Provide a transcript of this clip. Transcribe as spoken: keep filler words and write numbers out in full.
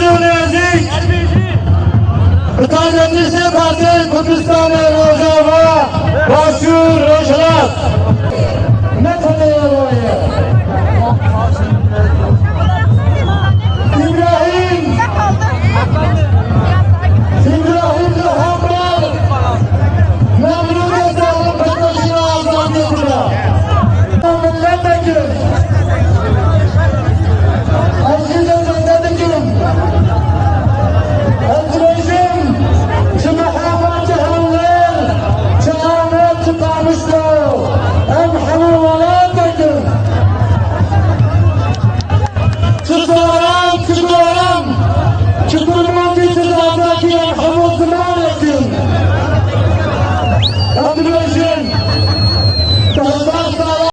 Nêzîk, bi taybetî sê partiyên Kurdistanê Rojava, Başûr, Rojhilat. Ne tenê ew ye. Îbrahîm, Îbrahîm li hember Nemrûdê zalim pêşkêşî azadiyê dike. Milletekî, ez jî dezgirê dikim. Ez dibêjim, çi Mihemed, çi Hewlêr, çi Amed, çi Qamişlo, em hemû